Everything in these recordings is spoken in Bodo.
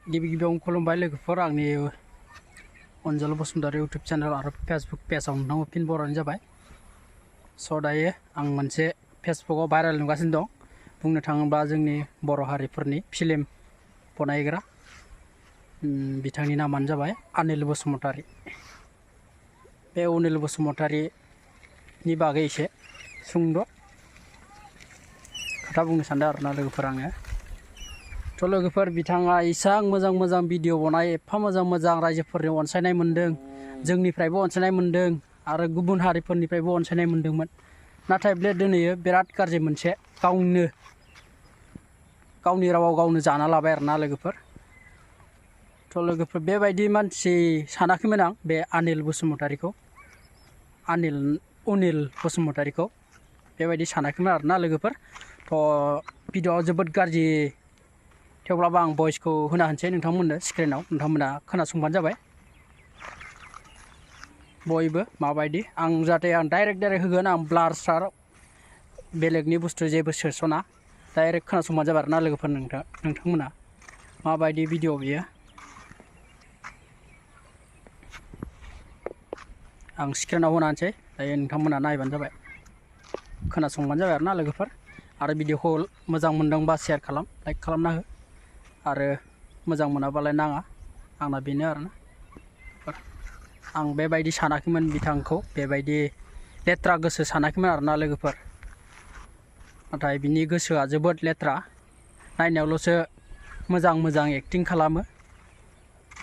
गिबि गिबियावनो खुलुमबाय लोगोफोर आंनि अनजल बसुमतारी इउटुब चेनेल आरो फेसबुक पेजाव नोंथांखौ फिन बरायनाय जाबाय। स' दायो आं मोनसे फेसबुकआव भाइरेल नुगासिनो दं। बुंनो थाङोब्ला जोंनि बर' हारिफोरनि फिल्म बनायग्रा बिथांनि नामानो जाबाय अनिल बसुमतारी। बे अनिल बसुमतारीनि बागै एसे सुंद' खोथा बुंनो सानदों आरोना लोगोफोर आङो। थ' लोगोफोर बिथाङा इसां मोजां भिडिअ बनाय एफा मोजां रायजोफोरनि अनसायनाय मोन्दों, जोंनिफ्रायबो अनसायनाय मोन्दों आरो गुबुन हारिफोरनिफ्रायबो अनसायनाय मोन्दोंमोन। नाथाय बे दिनैयो बिराद गाज्रि मोनसे गावनि रावाव गावनो जाना लाबाय आरोना लोगोफोर। थ' लोगोफोर बेबायदि मानसि सानाखैमोन आं बे अनिल बसुमतारीखौ बेबायदि सानाखैमोन आरोना लोगोफोर। थ' भिडिअआ जोबोद गाज्रि, थेवब्लाबो आं भइसखौ होना होनसै नोंथांमोननो स्क्रिनाव, नोंथांमोना खोनासंबानो जाबाय बयबो माबायदि। आं जाहाथे डाइरेक्ट होगोन, आं ब्लार स्टार बेलेगनि बुस्थु जेबो सोसना, डाइरेक्ट खोनासंबानो जाबाय आरोना लोगोफोर। नोंथांमोना माबायदि भिडिअ बियो आं स्क्रिनाव होना होनसै, दायो नोंथांमोना नायबानो जाबाय, खोनासंबानो जाबाय आरोना लोगोफोर। आरो भिडिअखौ मोजां मोनदोंबा शेयार खालाम, लाइक खालामना हो, आरो मोजां मोनाबालाय नाङा, आंना बेनो आरोना। आं बेबायदि सानाखैमोन बिथांखौ, बेबायदि लेथ्रा गोसो सानाखैमोन आरोना लोगोफोर। नाथाय बिनि गोसोआ जोबोद लेथ्रा, नायनायावल'सो मोजां एक्टिं खालामो।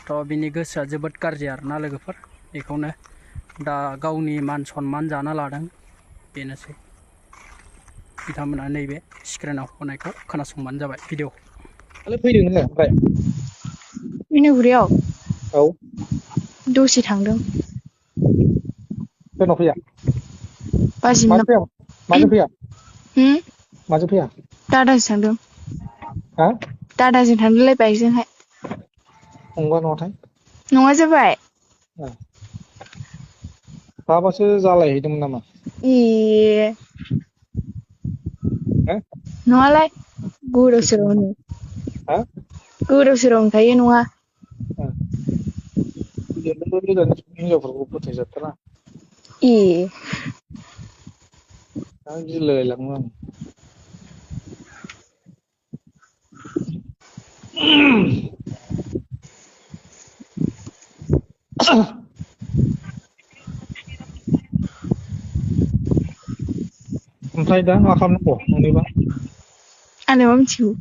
थ' बिनि गोसोआ जोबोद गाज्रि आरोना लोगोफोर। बेखौनो दा गावनि मान सन्मान जाना लादों, बेनोसै। बिथांमोना नैबे स्क्रिनाव होनायखौ खोनासंबानो जाबाय भिडिअखौ। फैदों नोङो ओमफ्राय मिनुगुरियाव औ दसे थांदों। सोरनाव फैया? बाजिमोननाव। माजों फैया? दादाजों थांदों। हा? दादाजों थांदोंलै बाइकजोंहाय। फंबा न'आवथाय? नङा जाबाय। माबासो जालायहैदोंमोन नामा? ए हो? नङालाय, गोदाव सोरावनो। हा? गोदाव सोरावनो खायो, नङा। हिनजावफोरखौ फोथायजाथारा। ए दा गिलायलाङो आं। ओमफ्राय दा मा खालामनांगौ नोंनिबा? आंलाय मा मिथिगौ।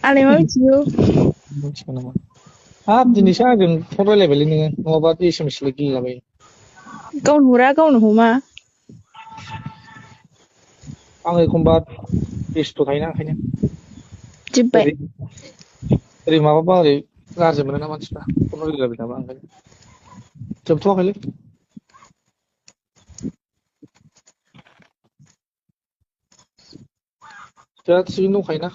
आंलाय मा मिथिगौ। मिथिगौ नामा? हाब दिनैसो आंजों फन रायलायबायलै नोङो, नङाबा SMS ल' गेलेलाबायो। गावनो हरा, गावनो हमा। आं एखमबा बेस्थ' थायोना, ओंखायनो। जोब्बाय। ओरै माबाबा ओरै गाज्रि मोनोना मानसिफ्रा, फन रायलायबाय थाबा, ओंखायनो। जोबथ'वाखैलै। दा थिगैनो दंखायोना?